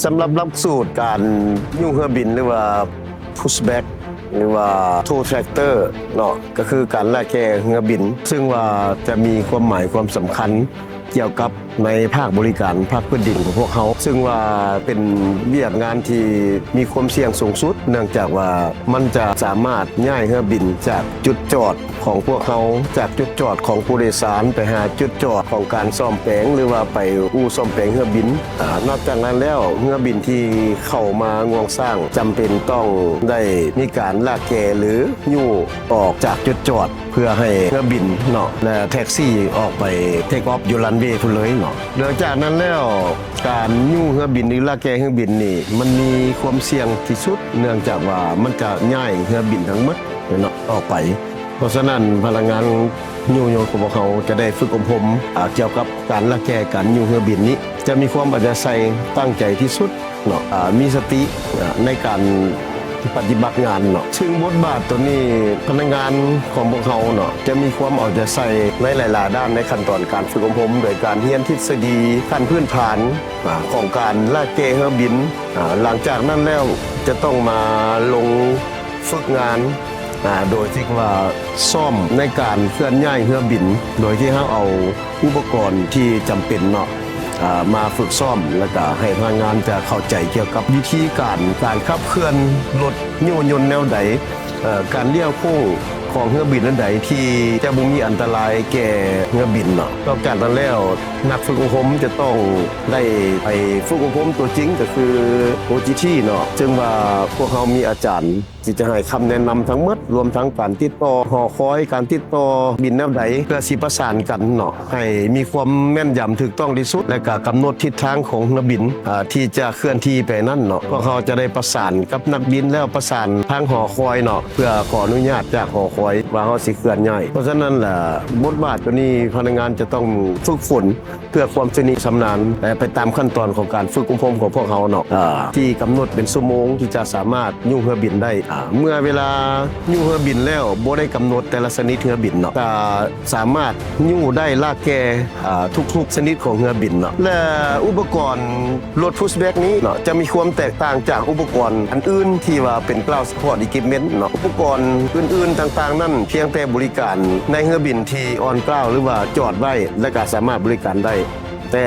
ສຳລັບຫຼັກສູດການຍູ້ເຮືອບິນ ຫຼືວ່າ Pushback ຫຼືວ່າ Tow Tractor ເນາະ ກໍຄືການລາກແກ່ເຮືອບິນ ຊຶ່ງວ່າຈະມີຄວາມໝາຍຄວາມສຳຄັນ ກ່ຽວກັບໃນພາກບໍລິການພາກພື້ນດິນຂອງພວກເຮົາ ຊຶ່ງວ່າເປັນວຽກງານທີ່ມີຄວາມສ່ຽງສູງສຸດ ເນື່ອງຈາກວ່າມັນຈະສາມາດຍ້າຍເຮືອບິນຈາກຈຸດຈອດຂອງພວກເຮົາ ຈາກຈຸດຈອດຂອງຜູ້ໂດຍສານໄປຫາຈຸດຈອດຂອງການສ້ອມແປງ ຫຼືວ່າໄປອູ່ສ້ອມແປງເຮືອບິນ. ອາ ນອກຈາກນັ້ນແລ້ວ ເຮືອບິນທີ່ເຂົ້າມາງວງຊ້າງ ຈຳເປັນຕ້ອງໄດ້ມີການລາກແກ່ ຫຼືຍູ້ອອກຈາກຈຸດຈອດ ເພື່ອໃຫ້ເຮືອບິນເນາະ ແລະ ແທັກຊີອອກໄປ take off ຢູ່ runway ພຸ້ນເລີຍເນາະ. ນອກຈາກນັ້ນແລ້ວ ການຍູ້ເຮືອບິນ ຫຼື ລາກແກ່ເຮືອບິນນີ້ ມັນມີຄວາມສ່ຽງທີ່ສຸດ ເນື່ອງຈາກວ່າມັນຈະຍ້າຍເຮືອບິນທັງໝົດເນາະ ອອກໄປ. ເພາະສະນັ້ນ ພະນັກງານຍູ້ຍົນຂອງພວກເຮົາຈະໄດ້ຝຶກອົບຮົມ ອາ ກ່ຽວກັບການລາກແກ່ການຍູ້ເຮືອບິນນີ້ ຈະມີຄວາມເອົາໃຈໃສ່ ຕັ້ງໃຈທີ່ສຸດ ເນາະ ອາ ມີສະຕິ ອາ ໃນການປະຕິບັດງານເນາະ. ຊຶ່ງບົດບາດໂຕນີ້ ພະນັກງານຂອງພວກເຮົາເນາະ ຈະມີຄວາມເອົາໃຈໃສ່ໃນຫຼາຍໆດ້ານ ໃນຂັ້ນຕອນການຝຶກອົບຮົມ ໂດຍການຮຽນທິດສະດີຂັ້ນພື້ນຖານ ອາ ຂອງການລາກແກ່ເຮືອບິນ. ອາ ຫຼັງຈາກນັ້ນແລ້ວ ຈະຕ້ອງມາລົງຝຶກງານ ອາ ໂດຍທີ່ວ່າຊ້ອມໃນການເຄື່ອນຍ້າຍເຮືອບິນ ໂດຍທີ່ເຮົາເອົາ ອຸປະກອນທີ່ຈຳເປັນເນາະ ອາ ມາຝຶກຊ້ອມ ແລ້ວກະໃຫ້ພະນັກງານຈະເຂົ້າໃຈກ່ຽວກັບວິທີການ ການຂັບເຄື່ອນລົດຍູ້ຍົນແນວໃດ ເອີ ການລ້ຽວໂຄ້ງຂອງເຮືອບິນອັນໃດທີ່ຈະບໍ່ມີອັນຕະລາຍແກ່ເຮືອບິນເນາະ. ນອກຈາກນັ້ນແລ້ວ ນັກຝຶກອົບຮົມຈະຕ້ອງໄດ້ໄປຝຶກອົບຮົມຕົວຈິງ ກໍຄື ໂອຈີທີ ເນາະ ເຊິ່ງວ່າພວກເຮົາມີອາຈານ ທີ່ຈະໃຫ້ຄຳແນະນຳທັງໝົດ ລວມທັງການຕິດຕໍ່ຫໍຄອຍ ການຕິດຕໍ່ບິນແນວໃດ ເພື່ອຊິປະສານກັນເນາະ ໃຫ້ມີຄວາມແມ່ນຢຳຖືກຕ້ອງທີ່ສຸດ ແລະ ກະກຳນົດທິດທາງຂອງເຮືອບິນ ອາ ທີ່ຈະເຄື່ອນທີ່ໄປນັ້ນເນາະ. ພວກເຮົາຈະໄດ້ປະສານກັບນັກບິນ ແລ້ວປະສານທາງຫໍຄອຍເນາະ ເພື່ອຂໍອະນຸຍາດຈາກຫໍຄອຍວ່າເຮົາຊິເຄື່ອນຍ້າຍ. ເພາະສະນັ້ນລະ ບົດບາດໂຕນີ້ພະນັກງານຈະຕ້ອງຝຶກຝົນ ເພື່ອຄວາມຊຳນິຊຳນານ ແລະ ໄປຕາມຂັ້ນຕອນຂອງການຝຶກອົບຮົມຂອງພວກເຮົາເນາະ ເອີ ທີ່ກຳນົດເປັນຊົ່ວໂມງທີ່ຈະສາມາດຍູ້ເຮືອບິນໄດ້. ເມື່ອເວລາຍູ້ເຮືອບິນແລ້ວ ບໍ່ໄດ້ກຳນົດແຕ່ລະຊະນິດເຮືອບິນເນາະ ກະສາມາດຍູ້ໄດ້ ລາກແກ່ ອາ ທຸກໆຊະນິດຂອງເຮືອບິນເນາະ. ແລະ ອຸປະກອນລົດ Pushback ນີ້ເນາະ ຈະມີຄວາມແຕກຕ່າງຈາກອຸປະກອນອັນອື່ນທີ່ວ່າເປັນ ground support equipment ເນາະ. ອຸປະກອນອື່ນໆຕ່າງໆນັ້ນ ພຽງແຕ່ບໍລິການໃນເຮືອບິນທີ່ on ground ຫຼືວ່າຈອດໄວ້ ແລະ ກະສາມາດບໍລິການໄດ້. ແຕ່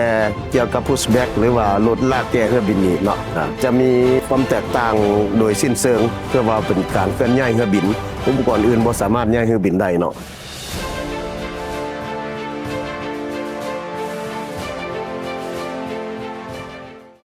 ກ່ຽວກັບ Pushback ຫຼືວ່າລົດລາກແກ່ເຮືອບິນນີ້ເນາະ ອາ ຈະມີຄວາມແຕກຕ່າງໂດຍສິ້ນເຊີງ ເພື່ອວ່າເປັນການເຄື່ອນຍ້າຍເຮືອບິນ ອຸປະກອນອື່ນບໍ່ສາມາດຍ້າຍເຮືອບິນໄດ້ເນາະ.